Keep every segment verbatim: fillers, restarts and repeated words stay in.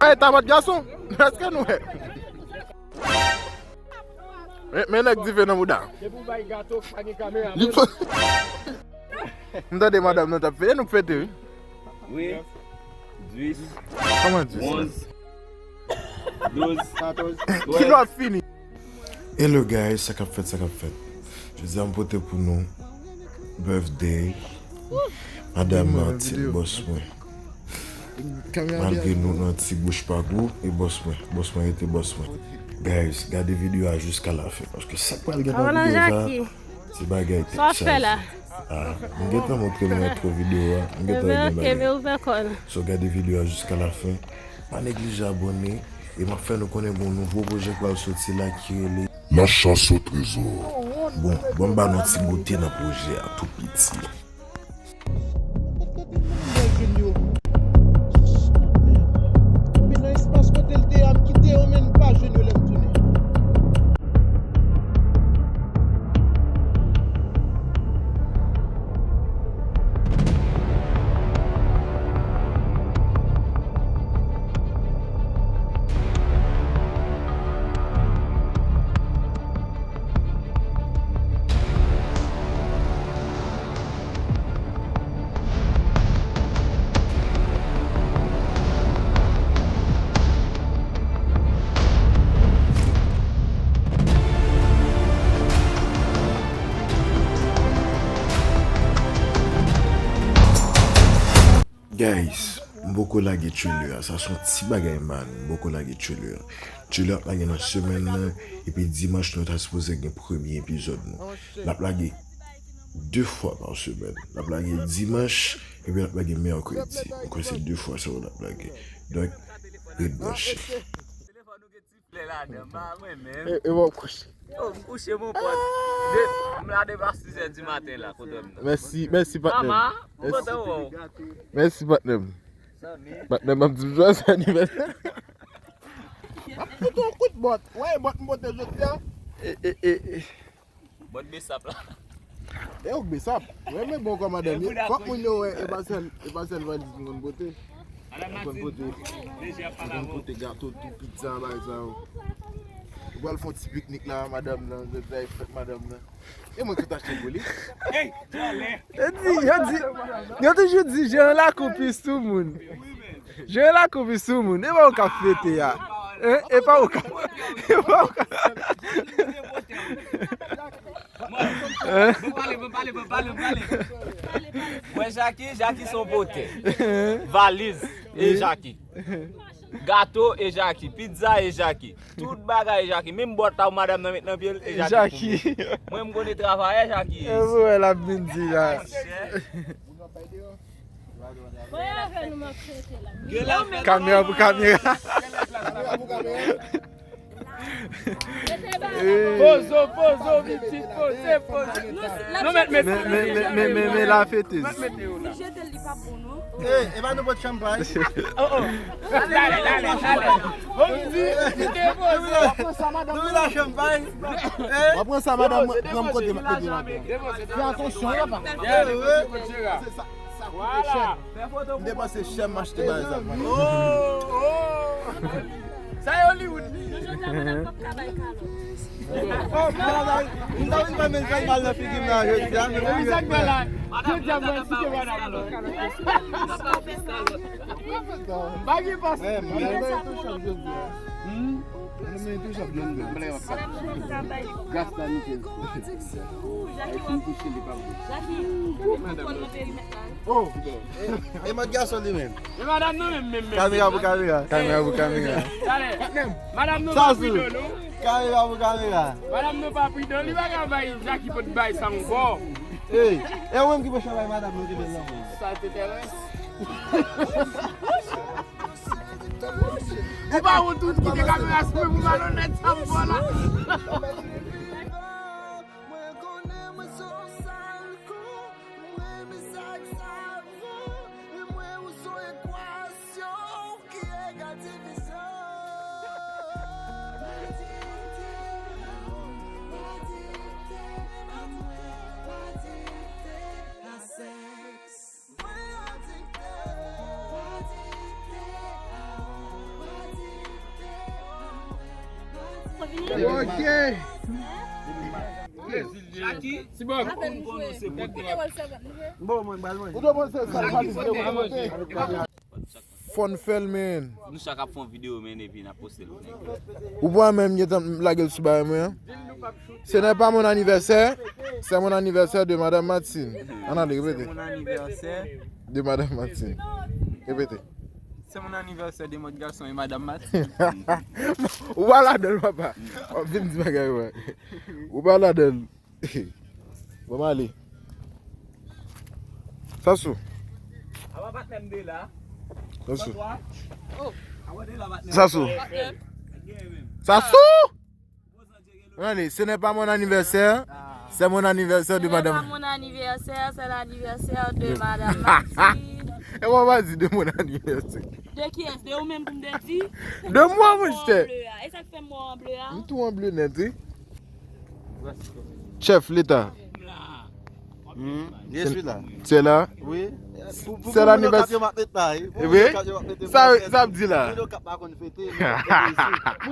Ay, tabat gason, èske nou wè? Men, men nèg dife nan bouda. Li fò. M tande madanm nan t ap fete, nou k fete, wi. Wi. Dis. Kòman dis? Onz. Douz. Katòz. Ki lè w ap fini? Hello guys, sa k ap fèt, sa k ap fèt? Jodi a m pote pou nou birthday Madam Martine, bòs mwen. Malgre nou nan ti bouch pa gou, e bòs mwen, bòs mwen rete bòs mwen. Guys, gade videyo a jiska lafen, paske sa k pral gen nan videyo sa a, se bagay tèt chaje. Ah, m gentan montre nou entwo videyo a, m gentan gen bagay. So gade videyo a jiska lafen, pa neglije abòne, e m ap fè nou konnen gen yon nouvo pwojè k pral soti la ki rele La chasse au trésor. Bon, ban m ba nou ti goute nan pwojè a tou piti. Men nan espas kote l te a, m kite yo, men m pa jwenn yo lè m tounen. Guys, m poko lage trailer a. Sa se yon ti bagay, man. M poko lage trailer a. Trailer ap lage nan semèn nan, epi dimanch nou ta sipoze gen premye epizòd nou. L ap lage de fwa pa semèn. L ap lage dimanch, epi l ap lage mèkredi. M kwè se de fwa sa yo l ap lage. Donk, ret branche. Lè ladan, m pa mwen menm. E, e w ap kouche. Yo, m kouche, mon pòt. De, m la depi a sis è di maten la, kote m nan. Mèsi, mèsi, patnè m. Mama, m kontan wè w. Mèsi, patnè m. Patnè m ap di m jwèt anivèsè. M ap fout yon kout bòt. Wè, bòt m pote jodi a. E, e, e, e. Bòt Besap la. E ou k Besap. Ou renmen bon kò madanm yo. Fòk moun yo wè, e pa sèl, e pa sèl valiz nou konn pote. Nou konn pote, nou konn pote gato tou, pizza, bagay sa yo. Ou pral fè yon ti piknik la, madanm nan, jodi a e fèt madanm nan. E mwen ki t achte pou li. Yo di, yo di, yo toujou di, jere lakou pi sou moun. Jere lakou pi sou moun. E pa ou k ap fete a. Hein? E pa ou k ap, e pa ou k ap. Hein? Bon, pale, bon, pale, bon, pale, bon, pale. Mwen, Jackie, Jackie se yon potè. Valiz, e Jackie. Gato, e Jackie. Pizza, e Jackie. Tout bagay, e Jackie. Menm bòt la pou madanm nan met nan pye l, e Jackie. Mwen, m konnen travayè, Jackie. E vre, l ap vin di la. Kamera pou kamera. Pozo, pozo, pitit, poze, poze. Non, mèt, mèt. Men, men, men, men, men, men la fete. Mèt, mèt yo la. Eh, e pa nou pot chanpay. Oh, oh. Dale, dale, dale. Bon, di, di te poze. Nou la chanpay. Eh. W ap pran sa, madanm, pran m kote m ap mete la. Fè atansyon, papa. Se sa. Sa koute chè. M depanse chè m achte bagay sa. Oh, oh. Sa e Hollywood. Oh, m ta vin fè menm fè mal nan figi m nan jodi a. Jodi a mwen site madanm nan. Bagay pase. Mwen menm tou chòk jodi a. Mwen menm tou chòk jodi a. Gras la nou fè. Ay, pou m touche li pa bon. Oh. E, e mòd gason li menm. E madanm nan menm, menm, menm. Kamera pou kamera. Kamera pou kamera. Dale. Madanm nan pa pridan, non. Kamera pou kamera. Madanm nan pa pridan, li pa ka bay Jackie pot bay sa ankò. Ey, e ou menm ki pou chavay madanm nan ki bèl nan. Sa te tèlè. Ou pa wont ou kite kamera sou mwen pou malonèt sa m fò la. Mwen konnen mwen se yon sal kou, mwen renmen sa k sal kou, men mwen ou se yon ekwasyon ki egal divizyon. Ok. Fò n fè l, men. Nou chak ap fè yon videyo, men, epi n ap poste l. Ou pa menm gentan lage l sou bagay mwen an? Ce n'est pas mon anniversaire, c'est mon anniversaire de Madame Martine. Ann ale, repete. C'est mon anniversaire. De Madame Martine. Repete. C'est mon anniversaire de mòd gason e Madame Martine. Ou pa ladan l, papa. W ap vin di bagay, wè. Ou pa ladan l. Bon, m ale. Sasou. Apa patnè m de la. Sasou. Sasou. Sasou! Allez, ce n'est pas mon anniversaire, c'est mon anniversaire de madame. C'est pas mon anniversaire, c'est l'anniversaire de madame Martine. E mwen pa di de mon anniversaire. De kiyès? De ou menm pou m te di? De mwen, monchè. E sa k fè m wè w an ble a? M tou an ble nèt, wi. Chèf Leta. Hmm, je suis là. C'est là. Oui. C'est l'anniversaire. Wi. Sa, sa ap di la. Moun yo k ap pa konn fete, moun yo k ap fete isi.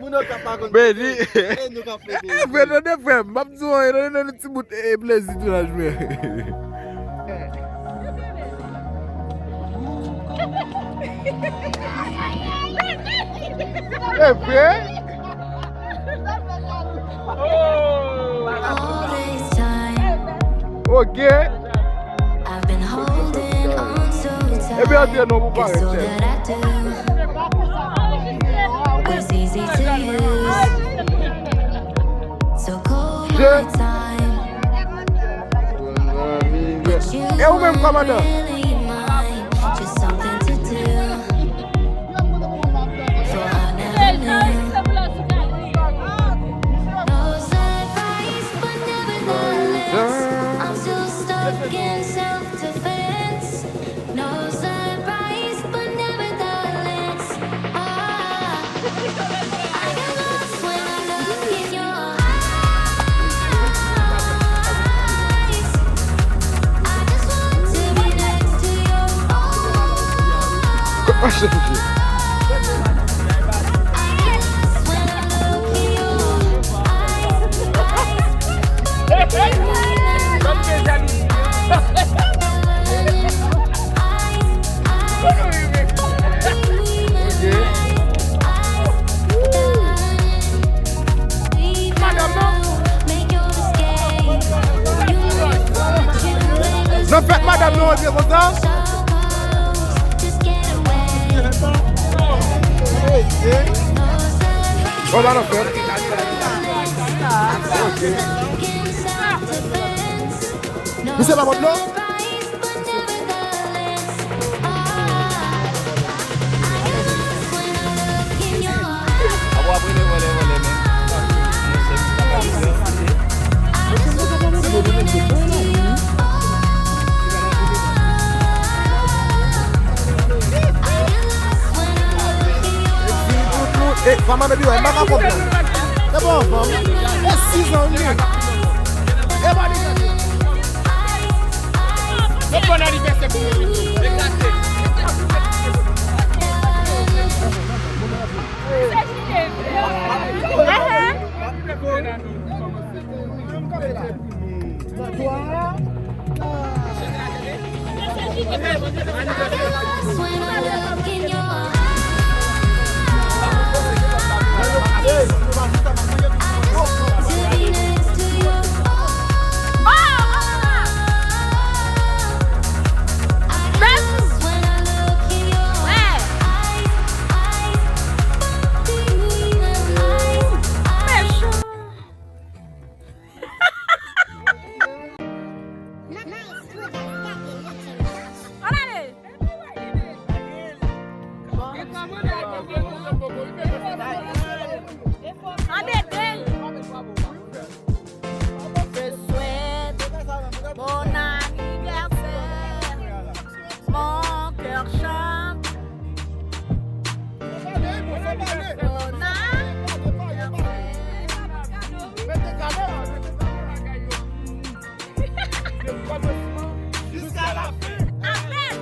Moun yo k ap pa konn fete. Beni. E nou k ap fete isi. Frè, tande frè m, m ap di w, e nan ti bout e plezi tou la jwe. E vre? Ok. Epi an di non pou parèt, chèf. Je. E ou menm, kòmandan? Nan fèt madanm nou, on dirait konsa. Bon, ba nan fèt. Misye pa pot non? E, fanm an depi wè, m pa ka konprann. Se pa yon fanm. E sis an li. E pa li. Yon bon anivèsè pou mwen. Ehe. An dede. Je souhaite bon anniversaire, mon cœur chante. Bon anniversaire. Jiska la fen. Amen.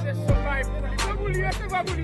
Resevwa pou li, resevwa pou li.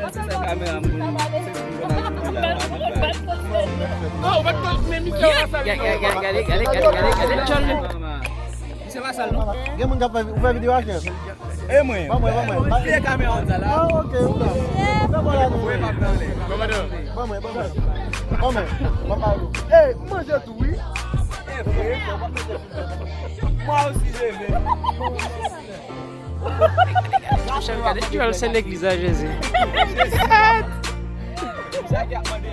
Gade, gade, gade, gade, gade, gade, gade, gade, gade, gade, gade. Misye pa sal, non? Gen moun k ap fè, ou fè videyo a, chèf? E mwen. Ban mwen, ban mwen. Kile kamera sa la. Ah, ok, ok. Fè bò la nou. Voye pa pale. Ban mwen, ban mwen. Ban mwen. Ban mwen. Ey, manje tou, wi. E vre. Mwen osi, je ve. Chèf, gade djòl sèn legliz la, Jezi. Sa ki ap mande.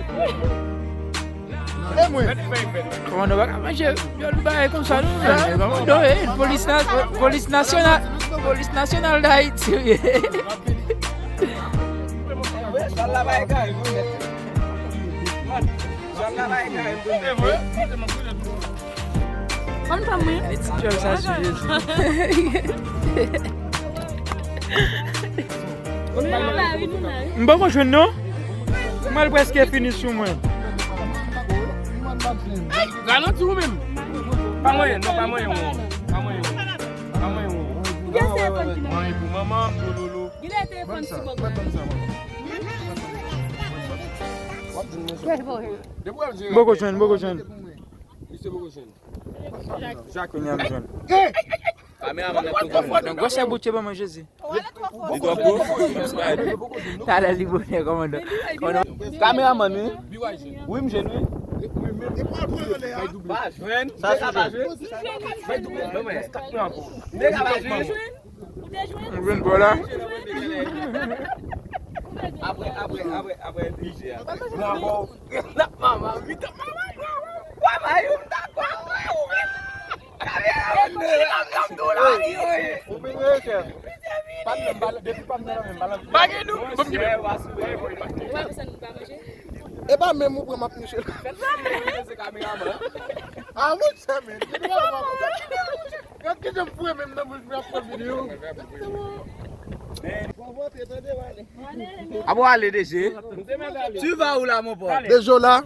Kòmandan pa ka manje vyòl bagay konsa non. Kòmandan, eh, polis na-, polis nasyonal, polis nasyonal Dayiti wi. Konn pa mwen. Ti vyòl sa sou Jezi. M poko jwenn non. Mwen l prèske fini sou mwen. Ralanti ou menm. Pa mwen, non, pa mwen, non. Pa mwen, non. Pa mwen, non. Mwen pou manman m, lololo. Boko jwenn, boko jwenn. Misye boko jwenn. Jak. Kounya m jwenn. Kameraman nan tou. Nan gwosè bout yo ban mwen Jezi. Li twò gwo. Talè li bonè kòmandan. Kameraman wi. Wi m jwenn wi. Pa jwenn. Sa se jwenn. Nèg la pa jwenn. Ou te jwenn? Mwen vin bò la. Apre, apre, apre, apre, DJ a. Bravo. N ap mama, wi, t ap mama, bravo. Wè, Mayou, m dakò, wè, wi. Kamera, wi, m ap tou la, wi, wi. Ou vin, wi, chèf. Pa m nan, pa, depi pa m nan, pa m nan. Pa gen nou. Bon, m gen. Wè, sa nou pa manje? E pa menm ou pran m ap niche la. Se kameraman. Ah, wi, chèf, men. Gad kijan m foure menm nan bouch mwen ap fè videyo. Abo ale D J. Tu vas où là, mon pote? D J la.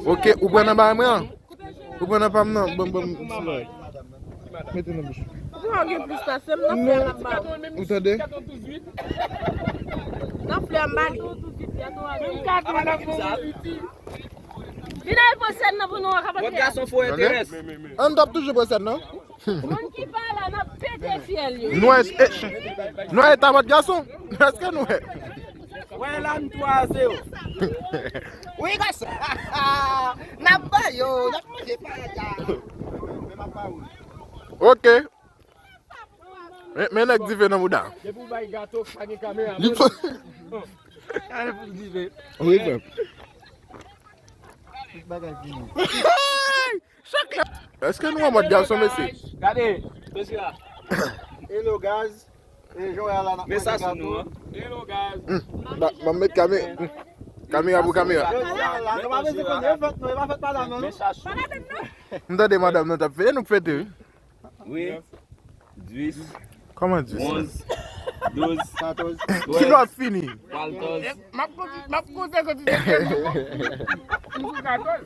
Ok, ou pran nan bagay mwen an? Ou pran nan pa m nan? Bon, bon, mete nan bouch. Ou gen plis pase m nan fè l ap ba ou. Ou tande? Nan fè m ba li. Vin al pran sèn nan pou nou an kapot. Lòt gason fò enterès. An n t ap toujou pran sèn nan. Moun ki pa la, n ap pete fyèl yo. Nou wè, eh, nou wè eta lòt gason. Èske nou wè? Wè la n twa a zewo. Wi, gason. N ap ban yo, n ap manje pa la. Ok. Men, men nèg dife nan bouda. Depi w bay gato, pa gen kamera. Li fò. Gade pou dife. Wi, frè. Tout bagay fini. Chak lè. Èske nou an mòd gason, mesye? Gade, mesye la. Hello, guys. E, Joël la, n ap manje gato. Mesaj sou nou, an. Hello, guys. Hmm. Ba, ban m met kame-, hmm. Kamera pou kamera. Joël la, nou pa bezwen konnen, fèt, nou pa fèt madanm, non. Mesaj sou nou. M tande madanm nan t ap fete, nou k fete, wi. Wi. Dis. Kòman dis? Onz, douz, katòz, twèz. Ki lè w ap fini? Katòz. M ap konti, m ap konti, konti. M sou katòz.